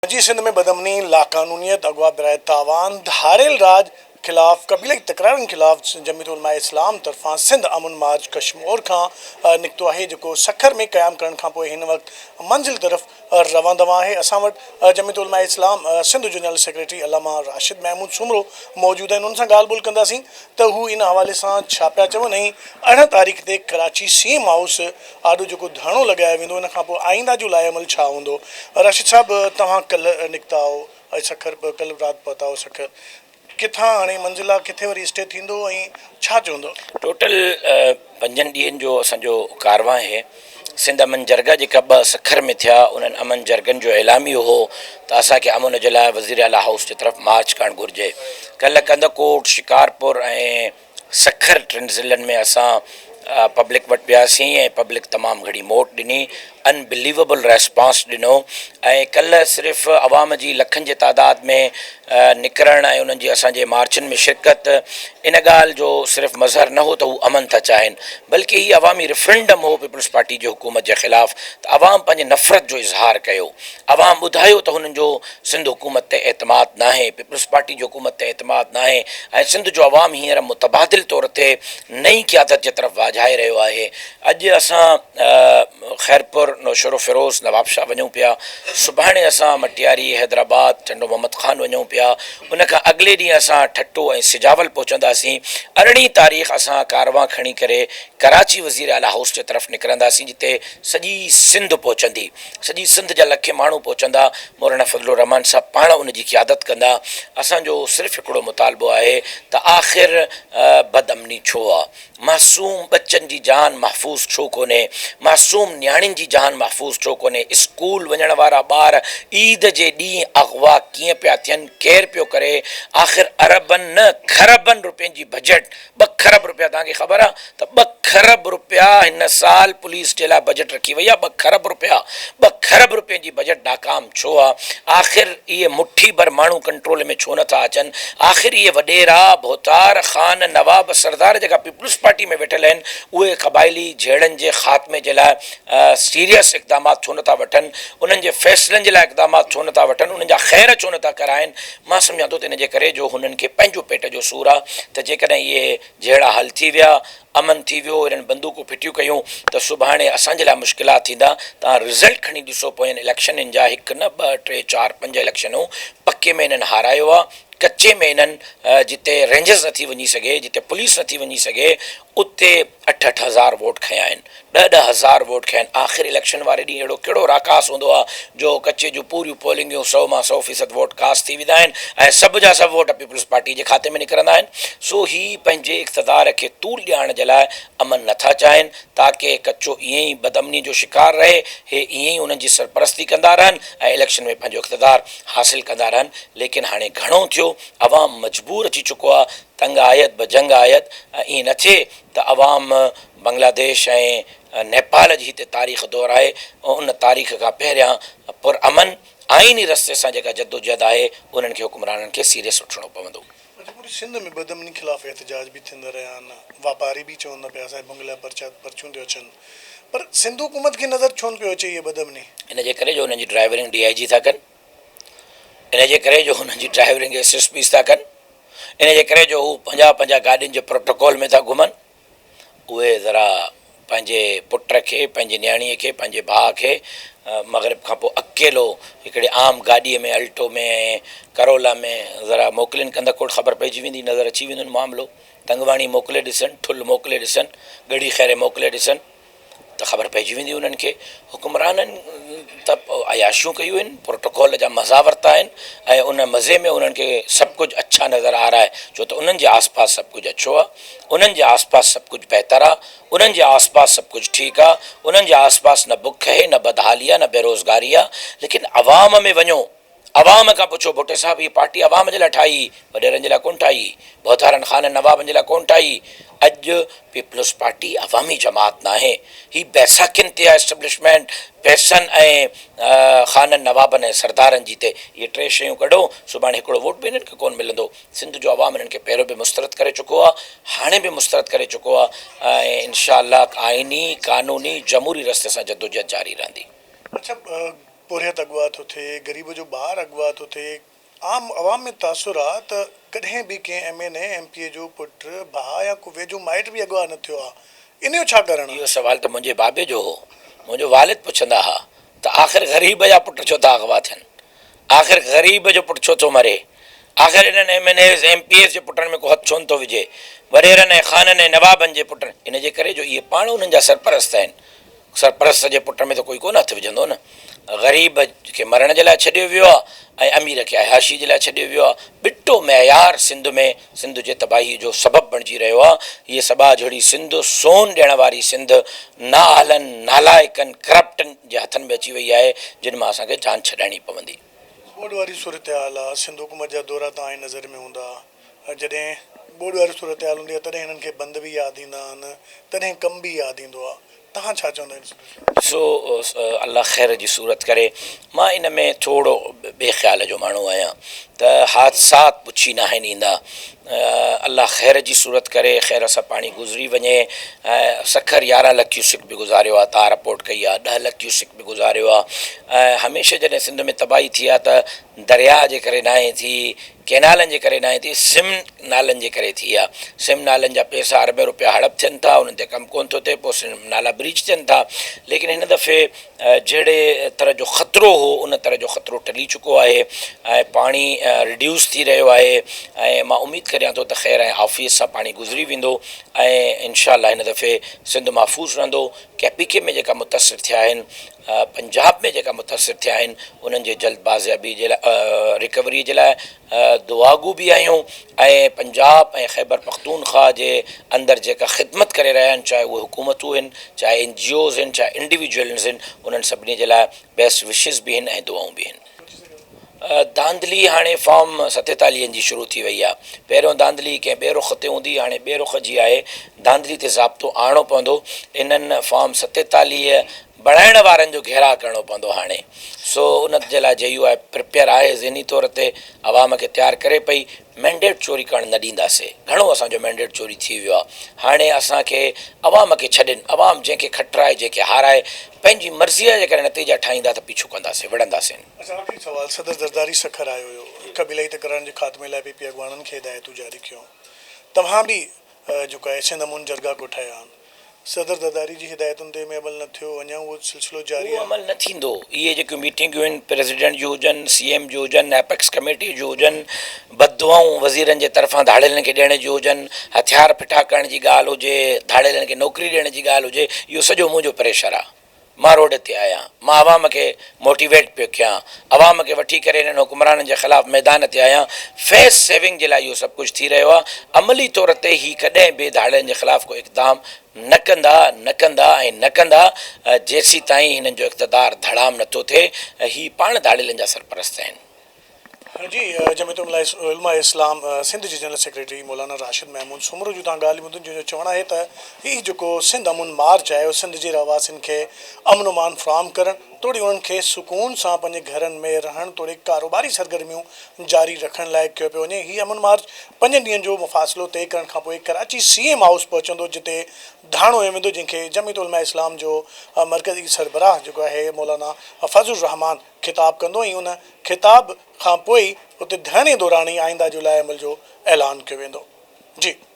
جي سنڌ ۾ بدامني، لاقانونيت، اغوا براء تاوان، ڌاڙيل راڄ خلاف قبيلائي تڪرارن خلاف جمعيت علماء اسلام طرفان سنڌ امن مارچ ڪشمور کان نڪتو آهي جيڪو سکر ۾ قيام ڪرڻ کانپوء هن وقت منزل طرف روان دوان آهي اسان وٽ جمعيت علماء اسلام سنڌ جو جنرل سيڪريٽري علامه راشد محمود سومرو موجود آهن ان سان ڳالهه ٻولهه ڪنداسين ته هو ان حوالي سان ڇا پيا چون ۽ 18 تاريخ تي ڪراچي سي ايم هائوس آڏو جيڪو ڌرڻو لڳايو ويندو ان کان پوء آئنده جو لائحه عمل ڇا هوندو؟ راشد صاحب توهان ڪلهه نڪتا آهو اڄ سکر ڪلهه رات پهتا آهو سکر ڪٿان هاڻي منزل آ ڪٿي وري اسٽي ٿيندو ۽ ڇا چوندو؟ ٽوٽل پنجن ڏينهن جو اسان جو ڪاروان آهي سنڌ امن جرڳا جيڪا ٻه سکر ۾ ٿيا انهن امن جرڳن جو اعلان اهو هو ته اسان کي امن جي لاء وزير اعليٰ هائوس جي طرف مارچ ڪرڻ گهرجي ڪلهه ڪنڌڪوٽ شڪارپور ۽ سکر ٽن ضلعن ۾ اسان پبلڪ وٽ وياسين ۽ پبلڪ تمام گهڻي موٽ ڏني ان بليويبل ريسپانس ڏنو ۽ ڪلهه صرف عوام جي لکن جي تعداد ۾ نڪرڻ ۽ انهن جي اسان جي مارچن ۾ شرڪت ان ڳالهه جو صرف مظهر نه هو ته هو امن ٿا چاهين بلڪه هي عوامي ريفرنڊم هو پيپلز پارٽي جي حڪومت جي خلاف ته عوام پنهنجي نفرت جو اظهار ڪيو عوام ٻڌايو ته هنن جو سنڌ حڪومت تي اعتماد ناهي، پيپلز پارٽي جي حڪومت تي اعتماد ناهي ۽ سنڌ جو عوام هينئر متبادل طور تي نئين قيادت جي طرف واجهائي رهيو آهي. اڄ اسان خيرپور، نوشهروفيروز، نوابشاهه وڃون پيا، سڀاڻي اسان مٽياري، حيدرآباد، ٽنڊو محمد خان وڃون پيا، ان کان اڳلي ڏينهن اسان ٺٽو ۽ سجاول پهچنداسين، ارڙهين تاريخ اسان ڪاروان کڻي ڪري ڪراچي وزير اعليٰ هائوس جي طرف نڪرنداسين جتي سڄي سنڌ پهچندي. سڄي سنڌ جا لکين ماڻهو پهچندا، مولانا فضل الرحمان صاحب پاڻ ان جي قيادت ڪندا، اسان جو صرف هڪڙو مطالبو آهي ته آخر بد امني ڇو آ؟ معصوم ٻچن جي جان محفوظ ڇو ڪونهي؟ معصوم نياڻين جي جان محفوظ ڇو ڪونهي؟ اسڪول وڃڻ وارا ٻار عيد جي ڏينهن اغوا ڪيئن پيا ٿين؟ ڪير پيو ڪري؟ آخر اربن نه کربن روپين جي بجيٽ ٻه کرب روپيا توهان کي خبر آ ته ٻه کرب روپيا هن سال پوليس جي لاء بجيٽ رکي وئي آ ٻه کرب روپيا ٻه کرب روپين جي بجيٽ ناڪام ڇو آ آخر اهي مٺي ڀر ماڻهو ڪنٽرول ۾ ڇو نٿا اچن آخر اهي وڏيرا ڀوتار خان نواب سردار جيڪا پيپلز پارٽي ۾ ويٺل آهن اهي قبائلي جهيڙن جي خاتمي جي لاء سيريس اقدامات ڇو نٿا وٺن انهن جي فيصلن جي لاء اقدامات ڇو نٿا وٺن انهن جا خير ڇو نٿا ڪرائن مان سمجهان ٿو ته ان جي ڪري جو هنن کي پنهنجو پيٽ جو سور آ ته جيڪڏهن اهي جهيڙا حل ٿي ويا، امن ٿي ويو، هنن بندوقون ڦٽيون ڪيون ته سڀاڻي اسان جي لاء مشڪلات ٿيندا، توهان رزلٽ کڻي ڏسو پوين اليڪشنن جا هڪ نه ٻه ٽي چار پنج اليڪشنون پڪي ۾ هنن هارايو آ، ڪچي ۾ هنن جتي رينجرز نٿي وڃي سگهي، جتي پوليس نٿي وڃي سگهي اتي اٺ اٺ هزار ووٽ کنيا آهن، ڏهه ڏهه هزار ووٽ کنيا آهن، آخر اليڪشن واري ڏينهن اهڙو ڪهڙو راڪاس هوندو آهي جو ڪچي جون پوريون پولنگيون سئو مان 100% ووٽ ڪاسٽ ٿي ويندا آهن ۽ سڀ جا سڀ ووٽ پيپلز پارٽي جي کاتي ۾ نڪرندا آهن، سو هي پنهنجي اقتدار کي طول ڏيارڻ جي لاء امن نٿا چاهين تاڪه ڪچو ائين ئي بدامني جو شڪار رهي، هي ائين ئي انهن جي سرپرستي ڪندا رهن ۽ اليڪشن ۾ پنهنجو اقتدار حاصل ڪندا رهن، ليڪن هاڻي گهڻو ٿيو، عوام مجبور اچي چڪو آهي، تنگ آيد به جنگ آيد ۽ ائين نه ٿئي ته عوام بنگلاديش ۽ نيپال جي هتي تاريخ دهرائي ۽ ان تاريخ کان پهريان پر امن آئيني رستي سان جيڪا جدوجهد آهي انهن کي حڪمرانن کي سيريس وٺڻو پوندو. اڄ پوري سنڌ ۾ بدامني خلاف احتجاج به ٿيندا رهيا آهن، واپاري به چوندا پيا اسان جي ڀنگ لاء پرچا پرچيون ٿيون اچن پر سنڌ حڪومت کي نظر ڇو نه پيو اچي اهي بدامني؟ ان جي ڪري جو انهن جي ڊرائيورنگ ڊي I جي ٿا ڪن، ان جي ڪري جو انهن جي ڊرائيورنگ ايس ايس پيز ٿا ڪن، ان جي ڪري جو هو پنجاهه پنجاهه گاڏين جي پروٽوڪول ۾ ٿا گهمن، اهي ذرا پنهنجي پٽ کي، پنهنجي نياڻيء کي، پنهنجي ڀاء کي مغرب کان پوء اڪيلو هڪڙي عام گاڏيء ۾ الٽو ۾ ڪرولا ۾ ذرا موڪلين ڪنڌڪوٽ خبر پئجي ويندي، نظر اچي ويندن معاملو. تنگواڻي موڪلي ڏسن، ٺل موڪلي ڏسن، ڳڙهي خيري موڪلي ڏسن. ته خبر پئجي ويندي انهن کي. حڪمرانن ته عياشيون ڪيون آهن، پروٽوڪول جا مزا ورتا آهن ۽ ان مزي ۾ انهن کي سڀ ڪجهه اڇا نظر آ رها آهي ڇو ته انهن جي آس پاس سڀ ڪجهه اڇو آهي، انهن جي آس پاس سڀ ڪجهه بهتر آهي، انهن جي آس پاس سڀ ڪجهه ٺيڪ آهي، انهن جي آس پاس نه بک آهي، نه بدحالي آهي، نه بيروزگاري آهي، ليڪن عوام ۾ وڃو. عوام کان پڇو ڀٽي صاحب هي پارٽي عوام جي لاء ٺاهي هئي وڏيرن جي لاء ڪونه ٺاهي هئي ڀوتارن خانن نوابن جي لاء ڪونه ٺاهي هئي اڄ پيپلز پارٽي عوامي جماعت ناهي هي بيساکين تي آهي اسٽبلشمينٽ پئسن ۽ خانن نوابن ۽ سردارن جي تي اهي ٽي شيون ڪڍو سڀاڻي هڪڙو ووٽ به هنن کي ڪونه ملندو سنڌ جو عوام هنن کي پهريون به مسترد ڪري چڪو آهي هاڻي به مسترد ڪري چڪو آهي ۽ انشاء الله آئيني قانوني جمهوري رستي سان جدوجهد جاري رهندي. اڇا. پورهيت اغوا ٿو ٿئي، غريب جو ٻار اغوا ٿو ٿئي، عام عوام ۾ تاثر آ ته ڪڏهن به ڪنهن M N A, M P A جو پٽ، ڀاء يا ڪو ويجهو مائٽ به اغوا نه ٿيو آ، ان جو ڇا ڪارڻ آ؟ اهو سوال ته منهنجي بابي جو هو، منهنجو والد پڇندا ها ته آخر غريب جا پٽ ڇو ٿا اغوا ٿين؟ آخر غريب جو پٽ ڇو ٿو مري؟ آخر انهن M N As, M P As جي پٽن ۾ ڪو هٿ ڇو نٿو وجهي؟ وڏيرن ۽ خانن ۽ نوابن جي پٽن، ان جي ڪري جو اهي پاڻ انهن جا سرپرست آهن. سرپرست جي پٽ ۾ ته ڪوئي ڪونه هٿ وجهندو نه. غريب کي مرڻ جي لاء ڇڏيو ويو آهي ۽ امير کي عياشي جي لاء ڇڏيو ويو آهي. ٻٽو معيار سنڌ ۾ سنڌ جي تباهي جو سبب بڻجي رهيو آهي. هيء سٻاجهڙي سنڌ، سون ڏيڻ واري سنڌ نااهلن، نالائقن، ڪرپٽن جي هٿن ۾ اچي وئي آهي، جن مان اسان کي جان ڇڏائڻي پوندي. ٻوڏ واري صورتحال آ، سنڌ حڪومت جا دورا توهان جي نظر ۾ هوندا، جڏهن ٻوڏ واري صورتحال هوندي آ تڏهن هنن کي بند به ياد ايندا آهن، تڏهن ڪم به ياد ايندو آ، توهان ڇا چوندا ان سلسلي ۾؟ ڏسو الله خير جي صورت ڪري، مان ان ۾ ٿورو بي خيال جو ماڻهو آهيان ته حادثات پڇي ناهن ايندا، الله خير جي صورت ڪري، خير سان پاڻي گذري وڃي، سکر 11 لک ڪيوسڪ به گذاريو آ، تان رپورٽ ڪئي آ، 10 لک ڪيوسڪ به گذاريو آ ۽ هميشه جڏهن سنڌ ۾ تباهي ٿي آ ته درياهه جي ڪري ناهي ٿي، ڪينالن جي ڪري ناهي ٿي، سم نالن جي ڪري ٿي آ. سم نالن جا پئسا اربين روپيا هڙپ ٿين ٿا، انهن تي ڪم ڪونه ٿو ٿئي، پوء سم نالا بريچ ٿين ٿا. ليڪن هن دفعي جهڙي طرح جو خطرو هو، ان طرح جو خطرو ٽلي چڪو آهي ۽ پاڻي رڊيوس ٿي رهيو آهي ۽ مان اميد ڪريان ٿو ته خير ۽ عافيت سان پاڻي گذري ويندو ۽ انشاء الله هن دفعي سنڌ محفوظ رهندو. ڪي پي ڪي ۾ جيڪا متاثر ٿيا آهن، پنجاب ۾ جيڪا متاثر ٿيا آهن انهن جي جلد بازيابي جي لاء ريڪوري جي لاء دعاگو به آهيون ۽ پنجاب ۽ خيبر پختونخوا جي اندر جيڪا خدمت ڪري رهيا آهن چاهي اهي حڪومتون آهن چاهي اين جي اوز آهن چاهي انڊيويجولز آهن انهن سڀني جي لاء بيسٽ وشز به آهن ۽ دعائون به آهن. ڌانڌلي هاڻي فارم ستيتاليهن جي شروع ٿي وئي آهي. پهريون ڌانڌلي ڪنهن ٻئي رخ تي هوندي هاڻي ٻئي رخ جي آهي. ڌانڌلي تي ضابطو آڻڻو پوندو. انهن فارم 47 بڻائڻ وارن جو گهيراء ڪرڻو پوندو هاڻي. سو ان جي لاء جي يو آء پريپيئر آهي ذهني طور تي عوام کي تيار ڪري پئي. مينڊيٽ چوري ڪرڻ نه ڏينداسي. گهڻو اسان جو مينڊيٽ چوري ٿي ويو آهي. هاڻي اسان کي عوام کي ڇڏين. عوام جنهن کي کٽرائي جنهن کي هارائي پنهنجي مرضيء جي ڪري نتيجا ٺاهيندا ته پيڇو ڪنداسين وڙهنداسين. اچا آخري سوال صدر زرداري سکر آيو هيو قبيلائي تڪرارن جي خاتمي لاء پي پي اڳواڻن کي هدايتون جاري ڪيون توهان به جيڪو آهي سنڌ امن جرڳا ڪوٺايا آهن صدر زرداري جي هدايتن تي ۾ عمل نه ٿيو اڃا اهو سلسلو جاري اهو آهي. عمل نه ٿيندو اهي جيڪيون ميٽنگيون آهن پريزيڊنٽ جون هجن سي ايم جون هجن ايپڪس ڪميٽي جون هجن بددعائون وزيرن جي طرفان ڌاڙيلن کي ڏيڻ جون هجن هٿيار ڦٽا ڪرڻ جي ڳالهه هجي ڌاڙيلن کي نوڪري ڏيڻ جي ڳالهه هجي اهو سڄو منهنجو پريشر آهي. مان روڊ تي آهيان، مان عوام کي موٽيويٽ پيو ڪيان، عوام کي وٺي ڪري انهن حڪمرانن جي خلاف ميدان تي آهيان، فيس سيونگ جي لاء اهو سڀ ڪجهه ٿي رهيو آهي، عملي طور تي هي ڪڏهن به ڌاڙيلن جي خلاف ڪو اقدام نه ڪندا، نه ڪندا ۽ نه ڪندا، جيسيتائين هنن جو اقتدار ڌڙام نٿو ٿئي، هي پاڻ ڌاڙيلن جا سرپرست آهن. جي جمعيت علماء اسلام سنڌ جي جنرل سيڪريٽري مولانا راشد محمود سومرو جون تان ڳالهيون ٻڌيون جنهن جو چوڻ آهي ته هي جيڪو سنڌ امن مارچ آهي اهو سنڌ جي رهواسين کي امن امان فراهم ڪرڻ توڙي انهن کي سڪون سان پنهنجي گهرن ۾ رهڻ توڙي ڪاروباري سرگرميون جاري رکڻ لاء ڪيو پيو وڃي هي امن مارچ پنجن ڏينهن جو مفاصلو طئي ڪرڻ کانپوء ڪراچي سي ايم هائوس پهچندو جتي ڌاڻو هنيو ويندو جنهن کي جمعيت علماء اسلام جو مرڪزي سربراهه جيڪو آهي مولانا فضل الرحمان خطاب ڪندو ۽ ان خطاب کان پوء ئي اتي ڌرڻي دوران ئي آئنده جو لائحه عمل جو اعلان ڪيو ويندو. جي.